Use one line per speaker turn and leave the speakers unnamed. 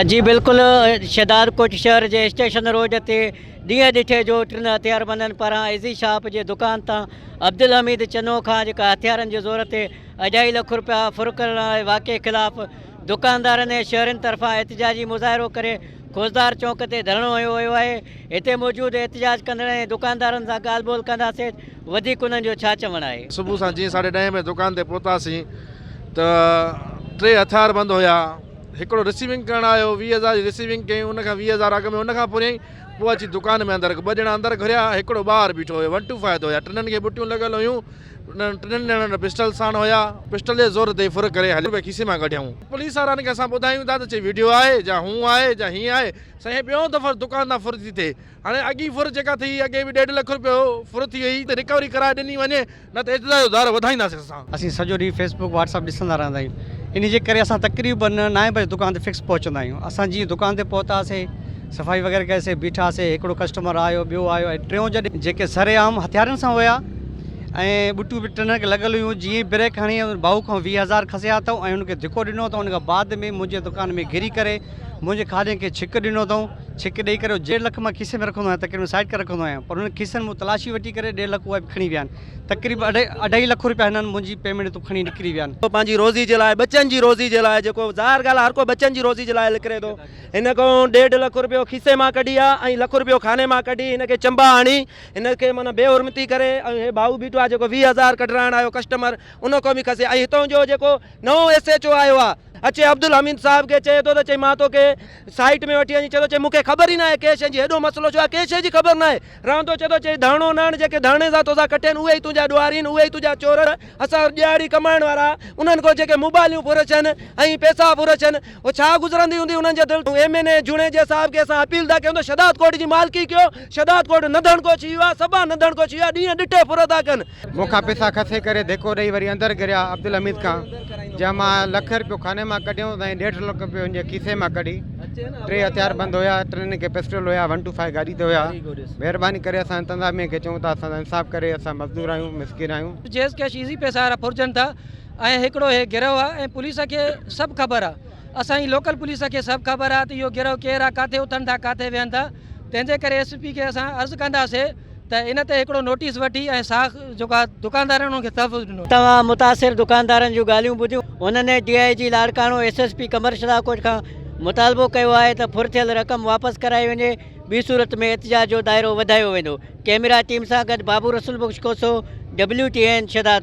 جي بلڪل شھدادڪوٽ شهر جي اسٽيشن روڊ تي ڏينهن ڏٺي جو ٽن هٿياربندن پاران ايزي شاپ جي دڪان تان عبدالحميد چنو کان جيڪا هٿيارن جي زور تي اڍائي لک رپيا ڦر ڪرڻ واري واقعي خلاف دڪاندارن ۽ شهرين طرفان احتجاجي مظاهرو ڪري خوزدار چونڪ تي ڌرڻو هنيو ويو آهي هتي موجود احتجاج ڪندڙن ۽ دڪاندارن سان ڳالهه ٻولهه ڪنداسين وڌيڪ انهن جو ڇا چوڻ آهي.
صبح سان جيئن ساڍي ڏهين بجي دڪان تي پهتاسين ته ٽي هٿياربند هيا هڪڙو رسيونگ ڪرڻ آيو 20 هزار جي رسيونگ ڪيائين ان کان 20 هزار اڳ ۾ ان کان پوريائين پوء اچي دڪان ۾ اندر ٻه ڄڻا اندر گهريا هڪڙو ٻاهر بيٺو هيو ون ٽو فائيو تي هيا ٽنهن کي ٻٽيون لڳل هيون انهن ٽنهن ڄڻن وٽ پسٽل ساڻ هيا پسٽل جي زور تي ڦر ڪري هليا رپيا کيسي مان ڪڍيائون پوليس وارن کي اسان ٻڌايون ٿا ته چي ويڊيو آهي جا هون آهي جا هيئن آهي سائين هي ٻيون دفعو دڪان تان ڦر ٿي ٿئي هاڻي اڳي ڦر جيڪا ٿي اڳي به ڏيڍ لک رپيو ڦر ٿي وئي ته رڪوري ڪرائي ڏني وڃي نه ته احتجاج جو دائرو وڌائينداسين اسان.
اسين سڄو ڏينهن فيس بڪ واٽس اپ ڏسندا رهندا آهيون انهي جي ڪري اسان تقريبن نائين بجي دڪان تي فڪس پهچندا آهيون اسان جيئن دڪان تي پهتاسي صفائي وغيره ڪئي سي بيٺاسي هڪڙو ڪسٽمر آيو ٻيو آيو ۽ ٽيون جڏهن جيڪي سر عام هٿيارن سان هيا ۽ ٻٽيون به ٽنهن کي لڳل هيون جيئن ئي بريڪ هڻي ڀائو کان 20 هزار کسيا اٿئون ۽ هن کي ڌڪو ڏنو اٿئون ان کان بعد ۾ منهنجي دڪان ۾ گهري ڪري منهنجي کاڄن کي ڇڪ ڏنو اٿئون ڇڪ ڏئي ڪري ڏيڍ لک مان کيسي ۾ رکندو آهيان تقريبن سائيڊ ڪري رکندو آهيان پر انهن کيسن مون تلاشي وٺي ڪري ڏيڍ لک اها به کڻي ويا آهن تقريبن اڍائي لک روپيا هنن منهنجي پيمينٽ تون کڻي نڪري ويا آهن.
پنهنجي روزي جي لاء ٻچن جي روزي جي لاء جيڪو ظاهر ڳالهه آهي هر ڪو ٻچن جي روزي جي لاء نڪري ٿو هن کان ڏيڍ لک روپيو کيسي مان ڪڍي آ ۽ لک روپيو خاني مان ڪڍي هن کي چنبا هڻي هن کي معنيٰ بي حرمتي ڪري ۽ هي ڀائو بيٺو آهي جيڪو 20 هزار ڪڍرائڻ آيو ڪسٽمر ان کان به کسي ۽ هتان جو جيڪو نئون ايس ايڇ او آيو آ اچي عبدالحميد صاحب کي چئي ٿو ته چئي مان توکي سائيٽ ۾ وٺي وڃي چئي ٿو چئي مون کي خبر ئي ناهي ڪنهن شيء جي هيڏو مسئلو ڇو آهي ڪنهن شيء جي خبر ناهي رهندو چئي ٿو چئي ڌرڻو نه هڻ جيڪي ڌرڻي سان توسان ڪٽين اهي ئي تنهنجا ڏوهاري آهن اهي ئي تنهنجا چور اسان ڏهاڙي ڪمائڻ وارا انهن کان جيڪي موبائليون ڦر ڇن ۽ پئسا ڦر ڇن اهو ڇا گذرندي هوندي انهن جي دل ايم اين اي جوڻيجي صاحب کي اسان اپيل ٿا ڪيون ته شهداد ڪوٽ جي مالڪي ڪيو شهداد ڪوٽ نڌڻڪو ڇي ويو آهي سڀا نڌڻڪو ڇي ويو آهي ڏينهن ڏٺي ڦر ٿا ڪن.
مون کان پئسا کسي ڪري ڌڪو ڏئي وري اندر گهريا عبدالحميد کان جنهن مان لک رپيو خاني مان ڪڍيو ۽ ڏيڍ لک رپيو هن جي کيسي مان ڪڍي ٽي هٿيار بند هيا ٽنهي کي پسٽل هيا ون ٽو فائيو گاڏي تي هيا مهرباني ڪري اسان انتظاميه کي چئون ٿا اسان سان انصاف ڪري اسان مزدور آهيون مسڪين آهيون.
جيز ڪيش ايزي پئسا وارا ڦرجن ٿا ۽ هڪڙو هي گروه آ ۽ پوليس کي سڀ خبر آ اسان جي لوڪل پوليس کي سڀ خبر آ ته اهو گروه ڪير آ ڪاٿي اٿن ٿا ڪاٿي ويهن ٿا تنهن جي ڪري ايس پي کي اسان عرض ڪنداسي ته ان تي هڪڙو نوٽيس وٺي ۽ ساخ جيڪا دڪاندار آهن انهن کي تحفظ ڏنو.
توهان متاثر دڪاندارن جون ڳالهيون ٻڌيون انهن D I G Larkana S S P Qamar Shahdadkot کان مطالبو ڪيو آهي ته ڦر ٿيل رقم واپس ڪرائي وڃي ٻي صورت ۾ احتجاج جو دائرو وڌايو ويندو ڪئميرا ٽيم سان گڏ Babu Rasool Bakhsh Khoso W T N Shahdadkot.